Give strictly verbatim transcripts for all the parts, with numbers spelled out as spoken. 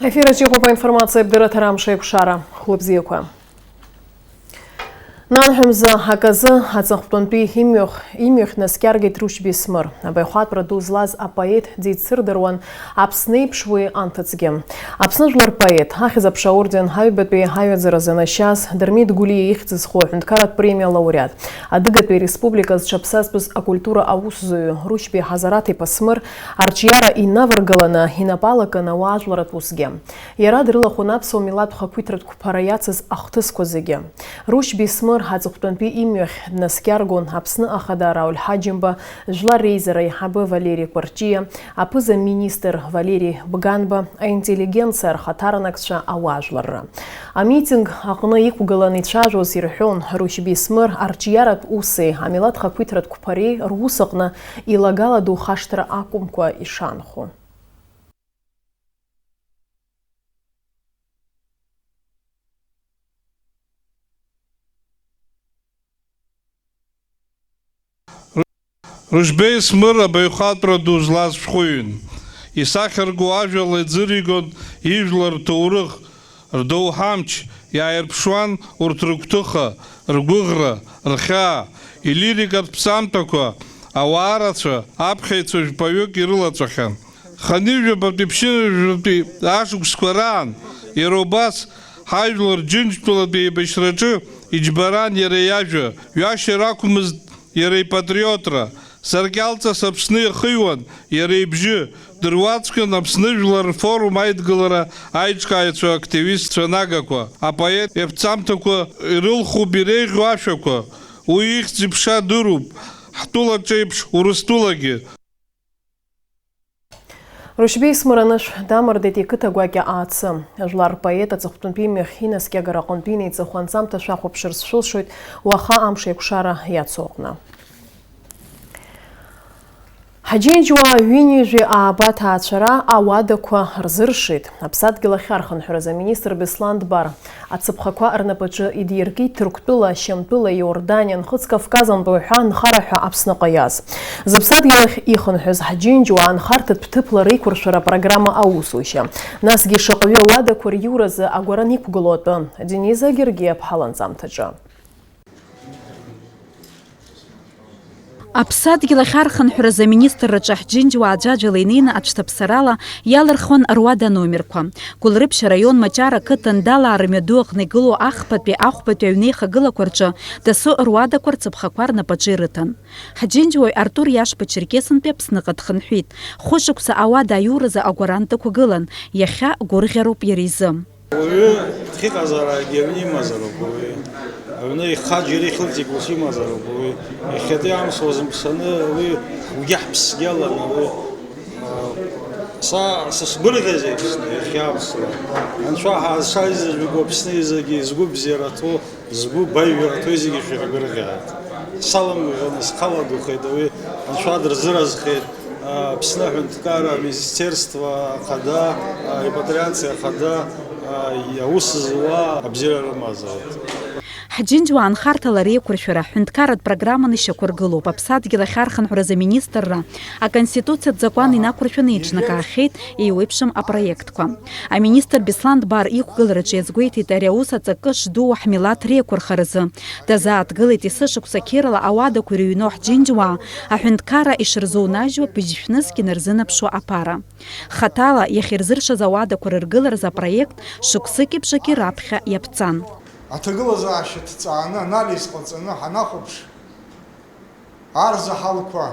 Ефираҿ иҟоуп аинформациатә дырраҭара Амш аикәшара. Хәлыбзиақәа. Нанҳәа мза аказы аҵыхәтәантәи имҩахь, имҩахь днаскьаргеит Рушьби Смыр. Абаҩхатәра ду злаз апоет дицырдыруан Аԥсны еиԥш уи анҭыҵгьы. Аԥсны жәлар рпоет, Ахьӡ-аԥша аорден аҩбатәи аҩаӡаразы нашьаз Дырмит Гәлиа ихьӡ зху аҳәынҭқарратә премиа лауреат, Адыгатәи Республика зҽаԥсазтәыз акультура аусзуҩы Рушьби Ҳазараҭ-иԥа Смыр арҿиара инаваргаланы, инапы алакын ауаажәларратә усгьы. Иара дрылахәын аԥсуа милаҭ хақәиҭратә қәԥара иацыз ахҭысқәа зегьы. Рушьби Смыр аҵыхәтәантәи имҩахь днаскьаргон Аԥсны Ахада Рауль Ҳаџьымба, Жәлар Реизара аиҳабы Валери Кәарҷиа, аԥыза-министр Валери Бганба, аинтеллигенциа рхаҭаранакцәа, ауаажәларра. Амитинг аҟны иқәгыланы ицәажәоз ирҳәон, Рушьби Смыр арҿиаратә уси амилаҭ хақәиҭратә қәԥареи рус аҟны илагала ду хашҭра акәымкәа ишаанхо. Рушьби Смыр абаҩхатәра ду злаз шәҟәыҩҩын. Исахьарку ажәала иӡыригон ижәлар рҭоурых, рдоуҳа амч, иааирԥшуан урҭ рыгәҭыха, ргәыӷра, рхьаа. Илирикатә ԥҵамҭақәа ауаа рацәа, аԥхьаҩцәа жәпаҩык ирылаҵәахьан. Хынҩажәабатәи ԥшьынҩажәабатәи ашықәсқәа раан, иара убас, ҳажәлар Џьынџьтәылатәи еибашьраҿы иџьбаран иара иажәа, ҩашьара ақәмызт иара ипатриотра, саркьалҵас Аԥсны иахыҩуан иара ибжьы, дыруаӡәкын Аԥсны Жәлар рфорум аидгылара аиҿкааҩцәа, активистцәа, нагақәа, апоет иаԥҵамҭақәа ирылхуп иреиӷьу ашәақәа, уи ихьӡ-иԥша дыруп, ҳтәылаҿ еиԥш Урыстәылагьы. Рушьби Смыр анышә дамардеит иқыҭа гәакьа Аацы. Жәлар рпоет аҵыхәтәантәи имҩахь инаскьагара аҟынтәи инеиҵыху анҵамҭа шәахәаԥшырц шәылшоит уаха Амш аикәшара иацу аҟны. Ҳџьынџьуаа ҩынҩажәи ааба ҭаацәара ауадақәа рзыршеит. Аԥсадгьыл ахьархынҳәраз аминистр Беслан Дбар ацаԥхақәа рнапаҿы идиркит Ҭырқәтәыла, Шьамтәыла, Иорданиа, Нхыҵ Кавказынтә уҳәа анхара ҳәа Аԥсныҟа иааз. Зыԥсадгьыл ахь ихынҳәыз ҳџьынџьуаа анхарҭатә ҭыԥла реиқәыршәара апрограмма аусушьа. Насгьы шаҟаҩы ауадақәа риуразы агәаран иқәгылоу атәы, Дениза Гергиаԥҳа ланҵамҭаҿы. Аԥсадгьыл ахь архынҳәразы аминистрраҿы ҳџьынџьуаа аӡәаӡәала инеины аҽҭаԥсарала иалырхуан руада аномерқәа. Гәылрыԥшь араион Маҷара ақыҭан Далаа рымҩаду аҟны игылоу ахԥатәи ахәбатәи аҩнеихагылақәа рҿы дасу руадақәа рцаԥхақәа рнапаҿы ирыҭан. Ҳџьынџьуаҩ Артур Иашба Черкесынтәи Аԥсныҟа дхынҳәит. Хәышықәса ауада аиуразы агәаран дықәгылан, иахьа гәырӷьароуп иара изы. Уаҩы ԥхьыҟазаарагьы аҩны имазароуп, уаҩы аҩны ихаџьара ихылҵ ус имазароуп, уаҩы иахьатәи амш уазымԥшаны уи угьаҳԥсгьаланы уи, а, са сышгәырӷьаз еиԥшны иахьа амш, анцәа ҳазшаз изажәго Аԥсны изегьы згәы бзиараҭоу, згәы баҩраҭоу зегьы шәиргәырӷьааит. Саламгәаӷьуа схаладухеит, уи анцәа дырзыразхеит. Аԥсны аҳәынҭқарра аминистерство ахада, арепатриациа ахада, аус зуа абзиара рымазааит. Ҳџьынџьуаа анхарҭала реиқәыршәара ҳәынҭқарратә программаны ишьақәыргылоуп. Аԥсадгьыл ахь архынҳәразы аминистрра аконституциатә закәан инақәыршәаны еиҿнакаахьеит еиуеиԥшым апроектқәа. Аминистр Беслан Дбар иқәгылараҿы иазгәеиҭеит ари аус аҵакы шдуу ҳмилаҭ реиқәырхаразы. Дазааҭгылеит есышықәса қьырала ауадақәа ирыҩноу ҳџьынџьуаа аҳәынҭқарра ишырзунажьуа быжьшәнызқь инарзынаԥшуа аԥара. Хаҭала иахьырзыршаз ауадақәа рыргыларазы апроект шықәсыки бжаки раԥхьа иаԥҵан. Аҭагылазаашьа ҭҵааны анализ ҟаҵаны ҳанахәаԥш, арзаҳалқәа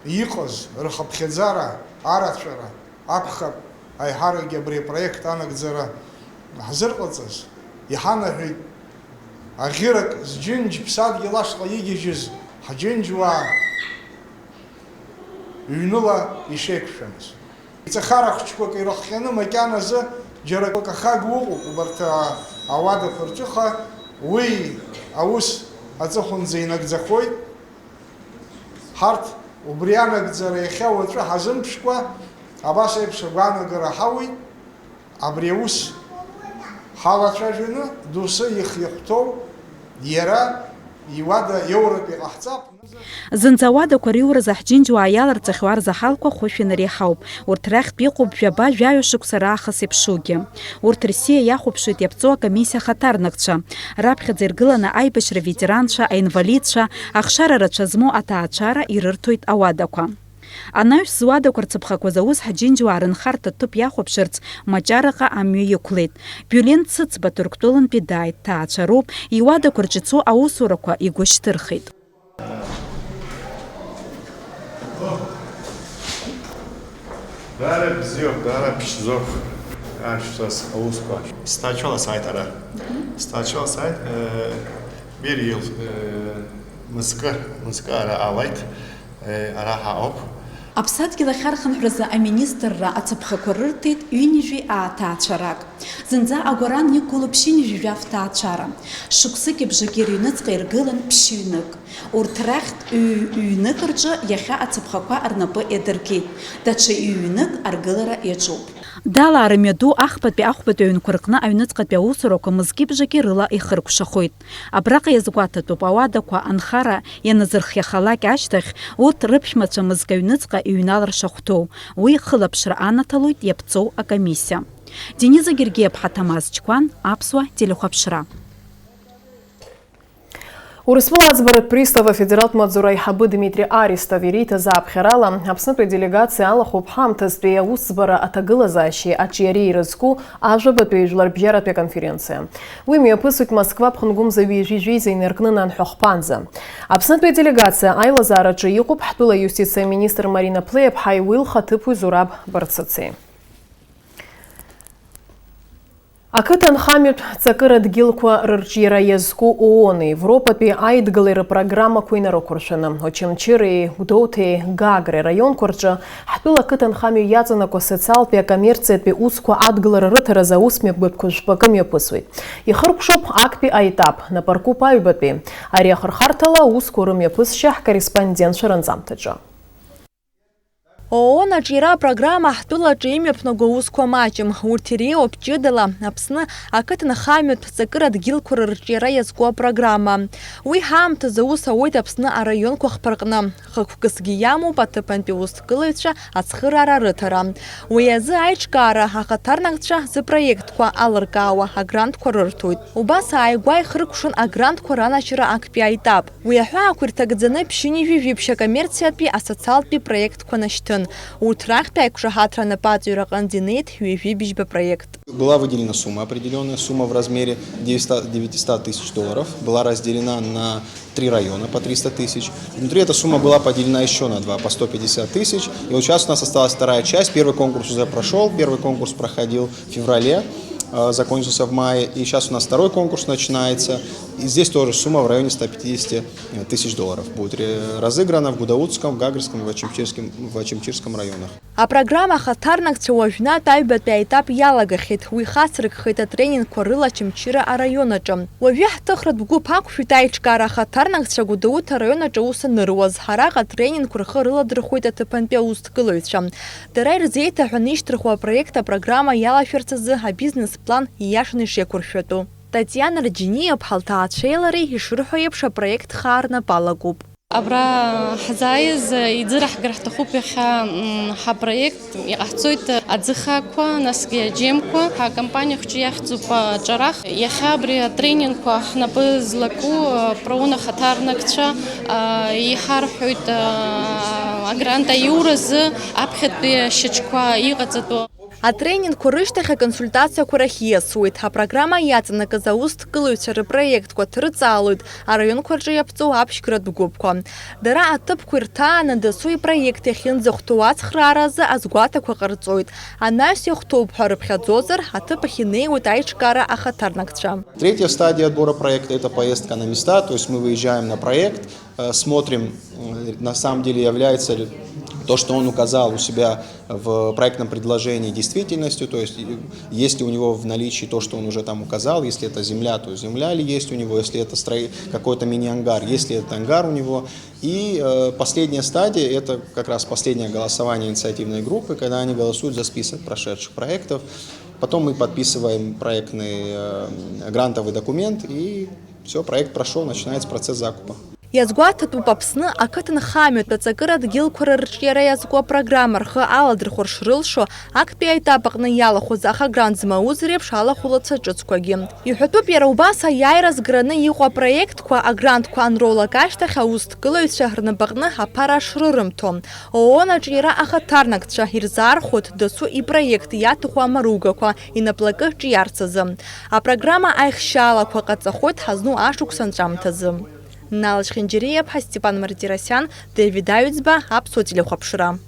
иҟаз рхыԥхьаӡара, арацәара акәхап, аиҳарагьы абри апроект анагӡара ҳзырҟаҵаз, иҳанаҳәеит аӷьырак зџьынџь ԥсадгьыл ашҟа игьежьыз ҳџьынџьуаа ҩныла ишеиқәшәамыз. Ҵахара хәыҷқәак ирыхҟьаны макьаназы џьара акы ахагоу ыҟоуп убарҭ, а, ауадақәа рҿыха, уи аус аҵыхәанӡа инагӡахоит. Ҳарҭ убри анагӡара иахьа уаҵәы ҳазымԥшкәа, абас еиԥш агәаанагара ҳауит, абри аус ҳалацәажәаны, доусы ихиахәҭоу иара Иуада иоуртә иҟаҳҵап. Зынӡа ауадақәа риуразы ҳџьынџьуаа иаларҵахьоу арзаҳалқәа хәышәи нареи ҳауп. Урҭ рахьтә иҟоуп жәаба-жәаҩа шықәса раахыс иԥшугьы. Урҭ рсиа иахәаԥшуеит иаԥҵоу акомиссиа ахаҭарнакцәа. Раԥхьаӡа иргыланы аибашьра ветеранцәа, аинвалидцәа, ахшара рацәа змоу аҭаацәара ирырҭоит ауадақәа. Анаҩс зуадақәа рцыԥхақәа зауз ҳџьынџьуаа рынхарҭа ҭыԥ иахәаԥшырц Маҷараҟа амҩа иқәлеит. Биулен Цыцба Ҭырқәтәылантәи дааит, ҭаацәароуп, иуадақәа рҿы ицо аусурақәа игәышьҭырхит. Даара бзиоуп, даара ԥшӡоуп ашәҵас аусқәа. Сҭаацәала сааит ара. Сҭаацәала сааит, э, Бериел, э, мызкы, мызкы ара ҟалеит, э, ара ҳаҟоуп. Аԥсадгьыл ахьархынҳәразы аминистрра ацаԥхақәа рырҭеит ҩынҩажәи ааҭаацәарак. Зынӡа агәаран иқәгылоуп ԥшьынҩажәи жәаф ҭаацәара. Шықәсыки бжаки рыҩныҵҟа иргылан ԥшьҩнык. Урҭ рахьтә ҩ-, ҩнык рҿы иахьа ацаԥхақәа рнапы иадыркит, даҽа ҩ-ҩнык аргылара иаҿуп. Далаа рымҩаду ахԥатәи ахәбатәи аҩнқәа рҟны аҩныҵҟатәи аусурақәа мызки-бжаки рыла ихыркәшахоит. Абраҟа иазгәаҭатәуп, ауадақәа анхара ианазырхиахалак ашьҭахь, урҭ рыԥшәмацәа мызк аҩныҵҟа иҩналар шахәҭоу. Уи хылаԥшра анаҭалоит иаԥҵоу акомиссиа. Дениза Гергиаԥҳа, Ҭамаз Чқәан, Аԥсуа телехәаԥшра. Урыстәыла аӡбаратә пристав афедералтә маҵзура аиҳабы Дмитри Аристов ириҭаз ааԥхьарала, Аԥснытәи аделегациа алахәуп ҳаамҭазтәи аусӡбара аҭагылазаашьеи аҿиареи ирызку ажәабатәи жәларбжьаратәи аконференциа. Уи мҩаԥысуеит Москва аԥхынгәымза ҩажәи жәеиза инаркны ананҳәа хԥанӡа. Аԥснытәи аделегациа аилазаараҿы иҟоуп ҳтәыла аиустициа аминистр Марина Плеиаԥҳаи уи лхаҭыԥуаҩ Зураб Барцыци. Ақыҭанхамҩатә ҵакыра дгьылқәа рырҿиара иазку ООН-и Европатәи аидгылеи рпрограммақәа инарықәыршәаны, Очамчыреи, Гәдоуҭеи, Гагреи раионқәа рҿы ҳтәыла ақыҭанхамҩа иаҵанакуа социалтәи акоммерциатәи усқәа адгылара рыҭаразы аусмҩаԥгатәқәа жәпакы мҩаԥысуеит. Ихыркәшоуп актәи аетап, напаркуп аҩбатәи. Ари ахырхарҭала аусқәа рымҩаԥысшьа ҳкорреспондентцәа ранҵамҭаҿы. ООН аҿиара апрограмма ҳтәылаҿы имҩаԥнаго аусқәа маҷым. Урҭ иреиуоуп ҷыдала Аԥсны ақыҭанхамҩатә ҵакыра дгьылқәа рырҿиара иазку апрограмма. Уи ҳаамҭазы аус ауеит Аԥсны араионқәа хԥа рҟны. Хықәкысгьы иамоуп аҭыԥантәи аусҭгылаҩцәа ацхыраара рыҭара. Уи азы аиҿкаара ахаҭарнакцәа зыпроектқәа алыркаауа агрантқәа рырҭоит. Убас ааигәа ихыркәшан агрантқәа ранашьара актәи аетап. Уи аҳәаақәа ирҭагӡаны ԥшьынҩажәи жәибжь акоммерциатәи асоциалтәи проектқәа нашьҭын. Урҭ рахьтә аиқәшаҳаҭра анапаҵаҩраҟынӡа инеит ҩажәи быжьба проект. Была выделена сумма, определённая сумма в размере девятьсот, девятьсот тысяч долларов, была разделена на три района по триста тысяч. Внутри эта сумма была поделена ещё на два, по сто пятьдесят тысяч. И вот сейчас у нас осталась вторая часть. Первый конкурс уже прошёл, первый конкурс проходил в феврале. Э, закончился в мае, и сейчас у нас второй конкурс начинается. И здесь тоже сумма в районе ста пятидесяти тысяч долларов будет ре-, разыграна в Гудаутском, в Гагрском и в Очамчирском, в Очамчирском районах. Апрограмма ахаҭарнакцәа уажәнатә аҩбатәи аетап иалагахьеит, уи хацыркхеит атренингқәа рыла Очамчыра араион аҿы. Уажәы ҳҭыхратә гәыԥ ақәшәеит аиҿкаара ахаҭарнакцәа Гәдоуҭа араион аҿы аус аныруаз, араҟа атренингқәа рхы рыладырхәеит аҭыԥантәи аусҭгылаҩцәа. Дара ирзеиҭаҳәаны ишьҭырхуа апроект апрограмма иалашәарц азы абизнес план ииашаны ишеиқәыршәатәу. Татиана Рџьиниаԥҳа лҭаацәеи лареи ишырҳәо еиԥш апроект хаа рнапы алагоуп. Абра ҳзааиз иӡыраҳгар ҳҭахуп иахьа, м, ҳапроект. Иҟаҳҵоит аӡы хаақәа, насгьы аџьемқәа. Ҳакомпаниа хәҷы иахьӡуп, а, Ҿарах. Иахьа абри атренингқәа ҳнапы злаку, а, проун ахаҭарнакцәа, а, иҳарҳәоит, а, агрант аиуразы аԥхьатәи ашьаҿақәа иҟаҵатәу. Атренингқәа рышьҭахь аконсультациақәа рахь ииасуеит. Апрограмма иаҵанакыз аусҭгылаҩцәа рпроектқәа ҭырҵаалоит араионқәа рҿы иаԥҵоу аԥшьгратә гәыԥқәа. Дара аҭыԥқәа ирҭааны дасу ипроект иахьынӡахәҭоу ацхрааразы азгәаҭақәа ҟарҵоит. Анаҩс иахәҭоуп ҳәа рыԥхьаӡозар, аҭыԥ ахь инеиуеит аиҿкаара ахаҭарнакцәа. Третья стадия отбора проекта — это поездка на места, то есть мы выезжаем на проект, э, смотрим, э, на самом деле является ли то, что он указал у себя в проектном предложении, действительностью, то есть, э, есть ли у него в наличии то, что он уже там указал, если это земля, то земля ли есть у него, если это строи-, какой-то мини-ангар, есть ли этот ангар у него. И, э, последняя стадия — это как раз последнее голосование инициативной группы, когда они голосуют за список прошедших проектов. Потом мы подписываем проектный, э, грантовый документ и Все, проект прошел, начинается процесс закупа. Иазгәаҭатәуп Аԥсны ақыҭанхамҩатә аҵакыра дгьылқәа рырҿиара иазку апрограмма рхы аладырхәыр шрылшо, актәи аетап аҟны иалахәыз аха грант змауз реиԥш алахәылацәа ҿыцқәагьы. Иҳәатәуп иара убас аиааира згараны иҟоу апроектқәа, агрантқәа анролак ашьҭахь аусҭгылаҩцәа рнапаҟны аԥара шрырымҭо. ООН аҿиара ахаҭарнакцәа ирзаархәоит досу ипроект иаҭаху амаругақәа инаплакы ҿиарц азы. Апрограмма аихшьаалақәа ҟаҵахоит ҳазну ашықәс анҵәамҭазы. Нал Чхинджириаԥҳа, Степан Мартиросиан, Дэвид Аҩӡба, Аԥсуа телехәаԥшра.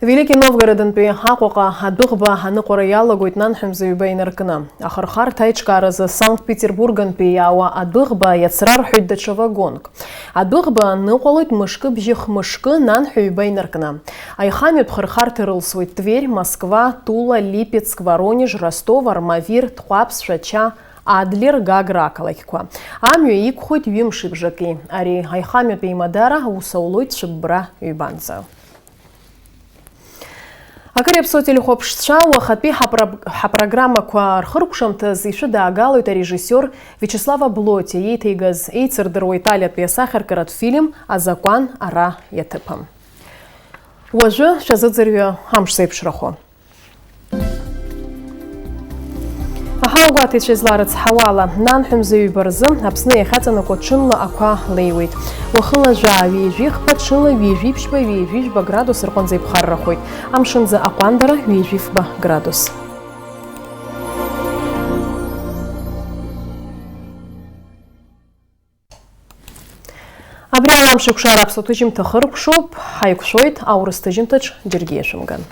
Велики Новгородынтәи Аҟәаҟа адәыӷба аныҟәара иалагоит нанҳәамза ҩба инаркны. Ахырхарҭа аиҿкааразы Санкт-Петербургынтәи иаауа адәыӷба иацрарҳәоит даҽа вагонк. Адәыӷба ныҟәалоит мышкы бжьы хмышкы нанҳәа ҩба инаркны. Аихамҩатә хырхарҭа рылсуеит Тверь, Москва, Тула, Липецк, Воронеж, Ростов, Армавир, Тҟәаԥ, Шәача, Адлер, Гагра ақалақьқәа. Амҩа иқәхоит ҩымш ибжаки. Ари аихамҩатәи еимадара аус аулоит цәыббра ҩбанӡа. Акыр иаԥсоу телехәаԥшцәа, уахатәи ҳапра-, ҳапрограммақәа рхыркәшамҭаз ишәыдаагалоит арежиссиор Виачеслав Аблотиа иеиҭеигаз еицырдыруа италиатәи асахьаркыратә фильм Азакәан ара иаҭыԥым. Уажәы шәазыӡырҩы амш зеиԥшрахо. Аҳауагәаҭаҩцәа изларыцҳауала, нанҳәамза ҩба рзы Аԥсны иахьаҵанакуа ҽынла ақәа леиуеит. Уахыла жәаа ҩажәи хԥа, ҽыла ҩажәи ԥшьба, ҩажәи жәба градус рҟынӡа иԥхаррахоит. Амшынӡы аҟәандара ҩажәи фба градус. Абри ала амш еиқәшара аԥсуа ҭыжьымҭа хыркәшоуп, ҳаиқәшәоит аурыс ҭыжьымҭаҿ, џьаргьы иашәымган.